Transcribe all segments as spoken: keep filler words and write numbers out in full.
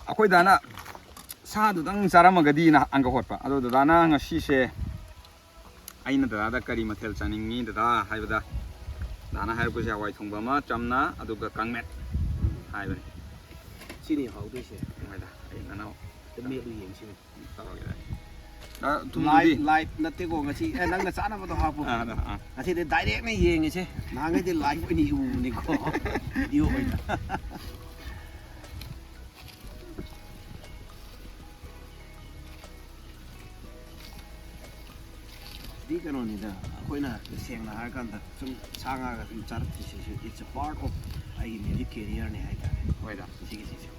ꯑꯩꯈꯣꯏ ꯗꯥꯅ ꯁꯥꯗꯨꯗꯪ ꯆꯥꯔꯝꯃꯒꯗꯤꯅ ꯑꯪꯒ ꯍꯣꯠꯄ꯫ ꯑꯗꯣ ꯗꯗꯥꯅ ꯉꯁꯤꯁꯦ ꯑꯩꯅ ꯗꯗꯥꯗ ꯀꯔꯤ ꯃꯊꯦꯜ ꯆꯥꯅꯤꯡꯉꯤ ꯗꯗꯥ ꯍꯥꯏꯕꯗ, ꯗꯗꯥꯅ ꯍꯥꯏꯔꯛꯄꯁꯦ ꯍꯋꯥꯏ ꯊꯣꯡꯕ ꯑꯃ ꯆꯝꯅ, ꯑꯗꯨꯒ ꯀꯥꯡꯃꯦꯠ ꯍꯥꯏꯕꯅꯤ꯫ ꯁꯤꯅꯤ ꯍꯥꯎꯗꯣꯏꯁꯦ꯫ ꯍꯣꯏꯗ, ꯑꯩ ꯅꯅꯥꯎ ꯑꯗꯨ ꯃꯦꯠꯂꯨ ꯌꯦꯡꯁꯤꯅꯦ꯫ ꯇꯧꯔꯒꯦ꯫ ꯗꯥ, ꯊꯨꯝꯗꯨꯗꯤ? Live, live ꯅꯠꯇꯦꯀꯣ ꯉꯁꯤ꯫ ꯑꯦ, ꯅꯪꯅ ꯆꯥꯅꯕꯗꯣ ꯍꯥꯞꯄꯣ꯫ ꯑꯥ, ꯑꯥ, ꯑꯥ꯫ ꯉꯁꯤꯗꯤ directꯅ ꯌꯦꯡꯉꯤꯁꯦ꯫ ꯅꯍꯥꯟꯈꯩꯗꯤ live ꯑꯣꯏꯅ ꯎꯕꯅꯤꯀꯣ, video ꯑꯣꯏꯅ꯫ ꯁꯤꯗꯤ ꯀꯩꯅꯣꯅꯤꯗ, ꯑꯩꯈꯣꯏꯅ ꯁꯦꯡꯅ ꯍꯥꯏꯔꯀꯥꯟꯗ ꯁꯨꯝ ꯁꯥ ꯉꯥꯒ ꯁꯨꯝ ꯆꯥꯔꯛꯇ꯭ꯔꯤꯁꯤꯁꯨ, it's a part of ꯑꯩꯒꯤ music careerꯅꯦ ꯍꯥꯏꯇꯥꯔꯦ꯫ ꯍꯣꯏꯗ꯫ ꯁꯤꯒꯤꯁꯤꯁꯨ꯫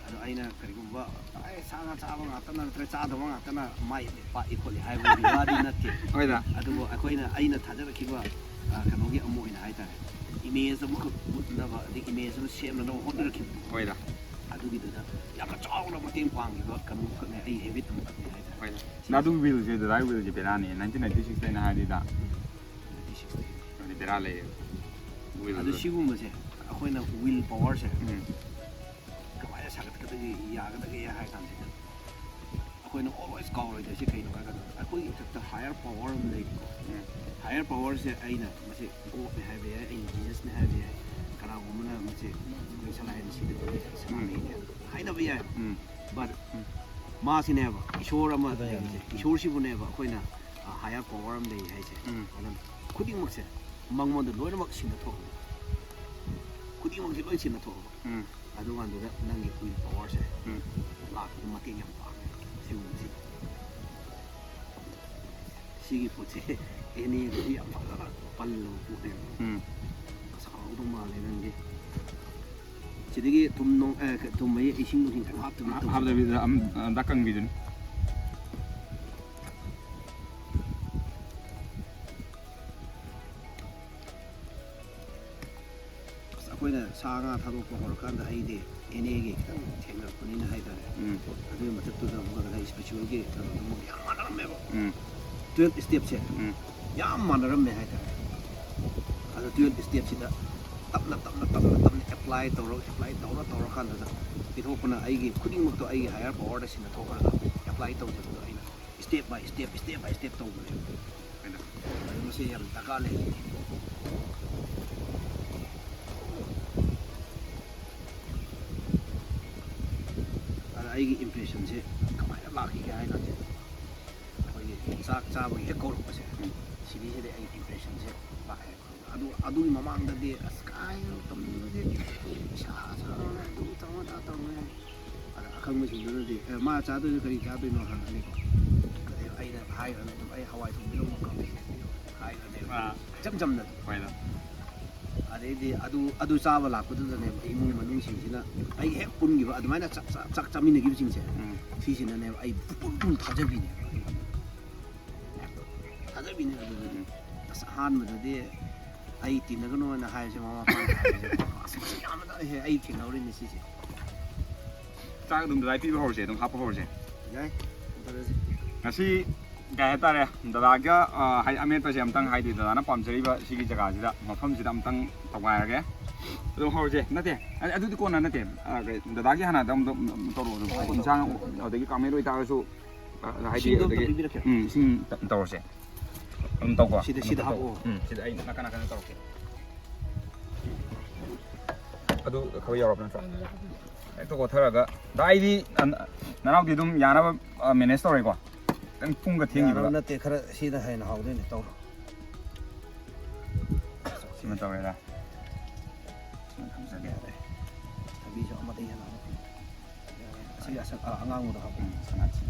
ꯑꯗꯣ ꯑꯩꯅ ꯀꯔꯤꯒꯨꯝꯕ, "ꯑꯦ, ꯁꯥ ꯉꯥ ꯆꯥꯕ ꯉꯥꯛꯇ ꯅꯠꯇ꯭ꯔꯒ ꯆꯥꯗꯕ ꯉꯥꯛꯇꯅ ꯃꯥꯏ ꯄꯥꯛꯏ ꯈꯣꯠꯂꯤ" ꯍꯥꯏꯕꯒꯤ ꯋꯥꯗꯤ ꯅꯠꯇꯦ꯫ ꯍꯣꯏꯗ꯫ ꯑꯗꯨꯕꯨ ꯑꯩꯈꯣꯏꯅ, ꯑꯩꯅ ꯊꯥꯖꯔꯛꯈꯤꯕ, ꯑ, ꯀꯩꯅꯣꯒꯤ ꯑꯃ ꯑꯣꯏꯅ ꯍꯥꯏꯇꯥꯔꯦ, image ꯑꯃꯈꯛ ꯎꯠꯅꯕ, ꯑꯗꯩ image ꯑꯃ ꯁꯦꯝꯅꯅꯕ ꯍꯣꯠꯅꯔꯛꯈꯤꯕꯗꯣ, ꯍꯣꯏꯗ꯫ ꯑꯗꯨꯒꯤꯗꯨꯗ ꯌꯥꯝꯅ ꯆꯥꯎꯅ ꯃꯇꯦꯡ ꯄꯥꯡꯈꯤꯕ ꯀꯩꯅꯣ ꯑꯃꯈꯛꯅꯦ, ꯑꯩ habit ꯑꯃꯈꯛꯅꯦ ꯍꯥꯏꯇꯥꯔꯦ꯫ ꯍꯣꯏꯗ꯫ ꯗꯥ, ꯑꯗꯨꯒꯤ willꯁꯦ, ꯗꯗꯥꯒꯤ willꯁꯦ ꯕꯦꯔꯥꯅꯤ꯫ Nineteen ninety sixꯇ ꯑꯩꯅ ꯍꯥꯏꯔꯗꯤ ꯗꯥ, Ninety sixꯇꯒꯤ꯫ ꯑꯗꯨꯗꯤ ꯕꯦꯔꯥ ꯂꯩꯌꯦ꯫ Will꯫ ꯑꯗꯨ ꯁꯤꯒꯨꯝꯕꯁꯦ ꯑꯩꯈꯣꯏꯅ will powerꯁꯦ ꯎꯝ꯫ ꯀꯃꯥꯏꯅ ꯁꯥꯒꯠꯀꯗꯒꯦ, ꯌꯥꯒꯗꯒꯦ ꯍꯥꯏ ꯀꯥꯟꯁꯤꯗ, ꯑꯩꯈꯣꯏꯅ always ꯀꯥꯎꯔꯣꯏꯗꯣꯏꯁꯦ ꯀꯩꯅꯣ ꯍꯥꯏ ꯀꯥꯟꯗ, ꯑꯩꯈꯣꯏꯒꯤ ꯏꯊꯛꯇ higher power ꯑꯃ ꯂꯩꯔꯤꯀꯣ꯫ ꯎꯝ꯫ Higher powerꯁꯦ ꯑꯩꯅ ꯃꯁꯤ Godꯅꯦ ꯍꯥꯏꯕ ꯌꯥꯏ, ꯑꯩꯅ Jesusꯅꯦ ꯍꯥꯏꯕ ꯌꯥꯏ, ꯀꯅꯥꯒꯨꯝꯕꯅ ꯃꯁꯤ ꯑꯩꯈꯣꯏ ꯁꯂꯥꯏꯅ ꯁꯤꯗ ꯁꯅꯥꯃꯍꯤꯅꯦ ꯍꯥꯏꯅꯕ ꯌꯥꯏ꯫ ꯎꯝ꯫ But ꯃꯥꯁꯤꯅꯦꯕ ꯏꯁꯣꯔ ꯑꯃ ꯂꯩꯔꯤꯁꯦ, ꯏꯁꯣꯔꯁꯤꯕꯨꯅꯦꯕ ꯑꯩꯈꯣꯏꯅ, ꯑ, higher power ꯑꯃ ꯂꯩ ꯍꯥꯏꯁꯦ꯫ ꯎꯝ꯫ ꯑꯗꯨꯅ ꯈꯨꯗꯤꯡꯃꯛꯁꯦ ꯃꯉꯣꯟꯗ ꯂꯣꯏꯅꯃꯛ ꯁꯤꯟꯅꯊꯣꯛꯑꯕ, ꯈꯨꯗꯤꯡꯃꯛꯁꯦ ꯂꯣꯏ ꯁꯤꯟꯅꯊꯣꯛꯑꯕ, ꯎꯝ꯫ ꯑꯗꯨꯀꯥꯟꯗꯨꯗ ꯅꯪꯒꯤ will powerꯁꯦ ꯎꯝ꯫ ꯂꯥꯛꯄꯗ ꯃꯇꯦꯡ ꯌꯥꯝ ꯄꯥꯡꯉꯦ ꯁꯤꯒꯨꯝꯕꯁꯤ꯫ ꯁꯤꯒꯤ ꯄꯣꯠꯁꯦ ꯑꯦꯅꯦꯗꯗꯤ ꯌꯥꯝ ꯐꯖꯅ ꯄꯜꯂꯕ ꯄꯣꯠꯅꯦꯕ꯫ ꯎꯝ꯫ ꯑꯁ, ꯍꯥꯎꯗꯧ ꯃꯥꯜꯂꯦ ꯅꯪꯒꯤ꯫ ꯁꯤꯗꯒꯤ ꯊꯨꯝ ꯅꯣꯡ-, ꯑꯦ, ꯊꯨꯝ ꯑꯌꯦ, ꯏꯁꯤꯡ ꯅꯨꯡꯁꯤꯡ ꯀꯩꯝ ꯍꯥꯞꯇꯕꯤ ꯊꯨꯝ꯫ ꯍꯥꯞꯇꯕꯤꯗ ꯑꯝ-, ꯑꯝꯇ ꯀꯪꯕꯤꯗꯨꯅꯤ꯫ ꯑꯁ, ꯑꯩꯈꯣꯏꯅ ꯁꯥ ꯉꯥ ꯊꯥꯗꯣꯛꯄ ꯍꯧꯔꯀꯥꯟꯗ ꯑꯩꯗꯤ ꯑꯦꯅꯦꯒꯤ ꯈꯤꯇꯪ ꯊꯦꯡꯅꯔꯛꯄꯅꯤꯅ ꯍꯥꯏꯇꯥꯔꯦ꯫ ꯎꯝ꯫ ꯑꯗꯨꯒꯤ ꯃꯊꯛꯇꯨꯗ ꯑꯃꯨꯛꯀ ꯉꯁꯥꯏ specialꯒꯤ ꯀꯩꯅꯣꯗꯣ ꯑꯃꯨꯛ ꯌꯥꯝ ꯃꯥꯟꯅꯔꯝꯃꯦꯕ꯫ ꯎꯝ꯫ Twelve stepꯁꯦ ꯎꯝ꯫ ꯌꯥꯝ ꯃꯥꯟꯅꯔꯝꯃꯦ ꯍꯥꯏꯇꯥꯔꯦ꯫ ꯑꯗꯣ twelve stepꯁꯤꯗ ꯇꯞꯅ ꯇꯞꯅ ꯇꯞꯅ ꯇꯞꯅ ꯑꯦꯄ꯭ꯂꯥꯏ ꯇꯧꯔꯒ ꯑꯦꯄ꯭ꯂꯥꯏ ꯇꯧꯔ ꯇꯧꯔꯀꯥꯟꯗꯨꯗ ꯄꯤꯊꯣꯛꯄꯅ ꯑꯩꯒꯤ ꯈꯨꯗꯤꯡꯃꯛꯇꯣ ꯑꯩꯒꯤ ꯍꯥꯏꯌꯔ ꯄꯋꯥꯔꯗ ꯁꯤꯟꯅꯊꯣꯛꯈ꯭ꯔꯒ ꯑꯦꯄ꯭ꯂꯥꯏ ꯇꯧꯖꯕꯗꯣ ꯑꯩꯅ step by step step by step ꯇꯧꯕꯅꯦꯕ꯫ ꯑꯗꯨ ꯃꯁꯤ ꯌꯥꯝ ꯗꯔꯀꯥꯔ ꯂꯩ꯫ ꯑꯗ ꯑꯩꯒꯤ ꯏꯝꯄ꯭ꯔꯦꯁꯟꯁꯦ ꯀꯃꯥꯏꯅ ꯂꯥꯛꯈꯤꯒꯦ ꯍꯥꯏ ꯀꯥꯟꯁꯤꯗ ꯑꯩꯈꯣꯏꯒꯤ ꯆꯥꯛ ꯆꯥꯕꯒꯤ ꯍꯦꯛ ꯀꯧꯔꯛꯄꯁꯦ, ꯁꯤꯗꯩꯁꯤꯗ ꯑꯩ ꯏꯝꯄ꯭ꯔꯦꯁꯟꯁꯦ ꯂꯥꯛꯑꯦ꯫ ꯑꯗꯨ ꯑꯗꯨꯒꯤ ꯃꯃꯥꯡꯗꯗꯤ ꯑꯁ ꯀꯥꯏꯅ ꯇꯧꯅꯤꯡꯕꯁꯦ, ꯏꯁꯥ ꯁꯥꯔꯒ ꯑꯗꯨ ꯇꯧꯔ ꯑꯗꯥ ꯇꯧꯔ꯫ ꯑꯗ ꯑꯈꯪꯕꯁꯤꯡꯗꯨꯅꯗꯤ "ꯑꯦ, ꯃꯥ ꯆꯥꯗꯣꯏꯁꯦ ꯀꯔꯤ ꯆꯥꯗꯣꯏꯅꯣ?" ꯍꯪꯉꯅꯤꯀꯣ꯫ ꯑꯗꯩ ꯑꯩꯅ ꯍꯥꯏꯈ꯭ꯔꯅꯤ ꯑꯗꯨꯝ, "ꯑꯩ ꯍꯋꯥꯏ ꯊꯣꯡꯕꯤꯔꯣ ꯀꯥꯡꯃꯦꯠ ꯍꯥꯏꯈ꯭ꯔꯅꯦꯕ꯫ ꯑꯥ꯫ ꯏꯆꯝ ꯆꯝꯅ꯫ ꯍꯣꯏꯗ꯫ ꯑꯗꯩꯗꯤ ꯑꯗꯨ ꯑꯗꯨ ꯆꯥꯕ ꯂꯥꯛꯄꯗꯨꯗꯅꯦꯕ ꯏꯃꯨꯡ ꯃꯅꯨꯡꯁꯤꯡꯁꯤꯅ ꯑꯩꯒ ꯍꯦꯛ ꯄꯨꯟꯈꯤꯕ ꯑꯗꯨꯃꯥꯏꯅ ꯆꯥꯛ ꯆꯥ- ꯆꯥꯛ ꯆꯥꯃꯤꯟꯅꯈꯤꯕꯁꯤꯡꯁꯦ, ꯎꯝ꯫ ꯁꯤꯁꯤꯅꯅꯦꯕ ꯑꯩ ꯄꯨꯡ ꯄꯨꯡ ꯊꯥꯖꯕꯤꯅꯦꯕ꯫ ꯊꯥꯖꯕꯤꯅꯦ ꯑꯗꯨꯗꯗꯤ꯫ ꯎꯝ꯫ ꯑꯁ, ꯑꯍꯥꯟꯕꯗꯗꯤ ꯑꯩ ꯇꯤꯟꯅꯒꯅꯣꯅ ꯍꯥꯏꯕꯁꯦ ꯃꯃꯥ ꯃꯄꯥꯅ ꯍꯥꯏꯕꯁꯦ, ꯑꯁ, ꯃꯁꯤ ꯌꯥꯝꯅ ꯑꯩ, ꯑꯩ ꯊꯦꯡꯅꯍꯧꯔꯤꯅꯦ ꯁꯤꯁꯦ꯫ ꯆꯥꯛ ꯑꯗꯨꯝ ꯗꯥꯏ ꯄꯤꯕ ꯍꯧꯔꯁꯦ, ꯑꯗꯨꯝ ꯍꯥꯞꯄ ꯍꯧꯔꯁꯦ꯫ ꯌꯥꯏ, ꯇꯧꯔꯁꯤ꯫ ꯉꯁꯤ ꯀꯩ ꯍꯥꯏꯇꯥꯔꯦ, ꯗꯗꯥꯒ, ꯑ, ꯍꯥꯏꯗꯤ ꯑꯃꯦꯠꯄꯁꯦ ꯑꯝꯇꯪ, ꯍꯥꯏꯗꯤ ꯗꯗꯥꯅ ꯄꯥꯝꯖꯔꯤꯕ ꯁꯤꯒꯤ ꯖꯒꯥꯁꯤꯗ, ꯃꯐꯝꯁꯤꯗ ꯑꯝꯇꯪ ꯇꯧꯒꯥꯏꯔꯒꯦ꯫ ꯑꯗꯨꯝ ꯍꯧꯔꯁꯦ꯫ ꯅꯠꯇꯦ, ꯑ-, ꯑꯗꯨꯗꯤ ꯀꯣꯟꯅ ꯅꯠꯇꯦ꯫ ꯑ, ꯀꯩ, ꯗꯗꯥꯒꯤ ꯍꯥꯟꯅ ꯑꯗꯨꯝ, ꯑꯗꯨꯝ ꯇꯧꯔꯛꯑꯣ ꯑꯗꯨꯝ꯫ ꯍꯣꯏ, ꯍꯣꯏ, ꯏꯟꯁꯥꯡ ꯇꯧꯔꯛꯑꯣ꯫ ꯑꯗꯒꯤ ꯀꯥꯡꯃꯦꯠ ꯑꯣꯏꯇꯥꯔꯁꯨ, ꯑ, ꯍꯥꯏꯗꯤ ꯏꯁꯤꯡꯗꯣ ꯑꯝꯇ ꯑꯗꯒꯤ, ꯄꯤꯕꯤꯔꯛꯀꯦ꯫ ꯎꯝ, ꯏꯁꯤꯡ ꯇ-, ꯇꯧꯔꯁꯦ꯫ ꯑꯗꯨꯝ ꯇꯧꯀꯣ꯫ ꯁꯤꯗ, ꯁꯤꯗ ꯍꯥꯞꯄꯛꯑꯣ꯫ ꯎꯝ, ꯁꯤꯗ ꯑꯩ ꯅꯥꯀꯟ ꯅꯥꯀꯟꯗ ꯇꯧꯔꯛꯀꯦ꯫ ꯑꯗꯨ ꯈꯔ ꯌꯥꯎꯔꯕ ꯅꯠꯇ꯭ꯔꯣ? ꯍꯦꯛꯇ ꯀꯣꯠꯊꯔꯒ꯫ ꯗꯥ, ꯑꯩꯗꯤ ꯅ-, ꯅꯅꯥꯎꯗꯤ ꯑꯗꯨꯝ ꯌꯥꯅꯕ, ꯑ, ꯃꯦꯅꯦꯖ ꯇꯧꯔꯦꯀꯣ? ꯈꯤꯇꯪ ꯄꯨꯡꯒ ꯊꯦꯡꯈꯤꯕ꯭ꯔꯥ? ꯌꯥꯅꯕ ꯅꯠꯇꯦ, ꯈꯔ ꯁꯤꯅ ꯍꯦꯟꯅ ꯍꯥꯎꯗꯣꯏꯅꯦ, ꯇꯧꯔꯣ꯫ ꯁꯤꯃ ꯇꯧꯔꯦꯗ꯫ ꯁꯤꯃ ꯊꯝꯖꯒꯦ꯫ ꯌꯥꯔꯦ꯫ ꯊꯕꯤꯁꯨ ꯑꯃꯗ ꯍꯦꯟꯅ ꯍꯥꯞꯄꯤ꯫ ꯌꯥꯔꯦ꯫ ꯑꯁꯤꯒꯤ ꯑꯁꯪ-, ꯑ, ꯑꯉꯥꯡꯕꯗꯣ ꯍꯥꯞꯄꯣ꯫ ꯎꯝ, ꯁꯅꯥꯁꯤ꯫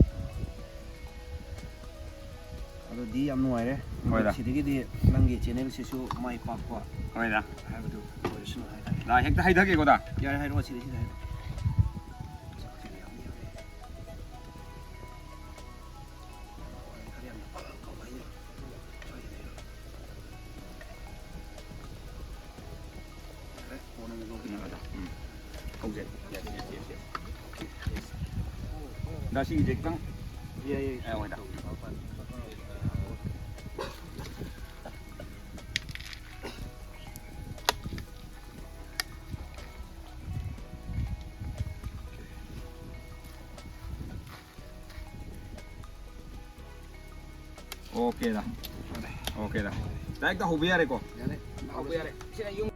ꯑꯗꯨꯗꯤ ꯌꯥꯝ ꯅꯨꯡꯉꯥꯏꯔꯦ꯫ ꯍꯣꯏꯗ꯫ ꯁꯤꯗꯒꯤꯗꯤ ꯅꯪꯒꯤ ꯆꯦꯅꯦꯜꯁꯤꯁꯨ ꯃꯥꯏ ꯄꯥꯛꯄ ꯍꯣꯏꯗ꯫ ꯍꯥꯏꯕꯗꯨ ꯑꯣꯏꯔꯁꯅꯨ ꯍꯥꯏꯇꯥꯔꯦ꯫ ꯗꯥ, ꯍꯦꯛꯇ ꯍꯩꯊꯒꯦꯀꯣ, ꯗꯥ? ꯌꯥꯔꯦ, ꯍꯥꯏꯔꯛꯑꯣ, ꯁꯤꯗꯩꯁꯤꯗ ꯍꯥꯏꯔꯛꯑꯣ꯫ ꯈꯔ ꯌꯥꯝꯅ ꯄꯥꯛ ꯀꯥꯎ ꯍꯥꯏꯅꯦ꯫ ꯌꯥꯔꯦ, ꯀꯣꯟꯅ ꯑꯃꯨꯛ ꯂꯧꯒꯦ꯫ ꯎꯝ, ꯎꯝ꯫ ꯍꯧꯖꯩ꯫ Yes, yes, yes, yes. ꯗꯥ, ꯁꯤꯒꯤꯁꯦ ꯈꯤꯇꯪ ꯌꯥꯏ, ꯌꯥꯏ꯫ ꯑꯦ, ꯍꯣꯏꯗ꯫ ꯐꯔꯦ, ꯐꯔꯦ꯫ ꯑꯣꯀꯦꯗ꯫ ꯑꯣꯀꯦꯗ꯫ ꯗꯥꯏꯔꯦꯛꯇ ꯍꯧꯕ ꯌꯥꯔꯦꯀꯣ? ꯌꯥꯔꯦ꯫ ꯍꯧꯕ ꯌꯥꯔꯦ꯫ ꯁꯤꯅ ꯌꯨꯝ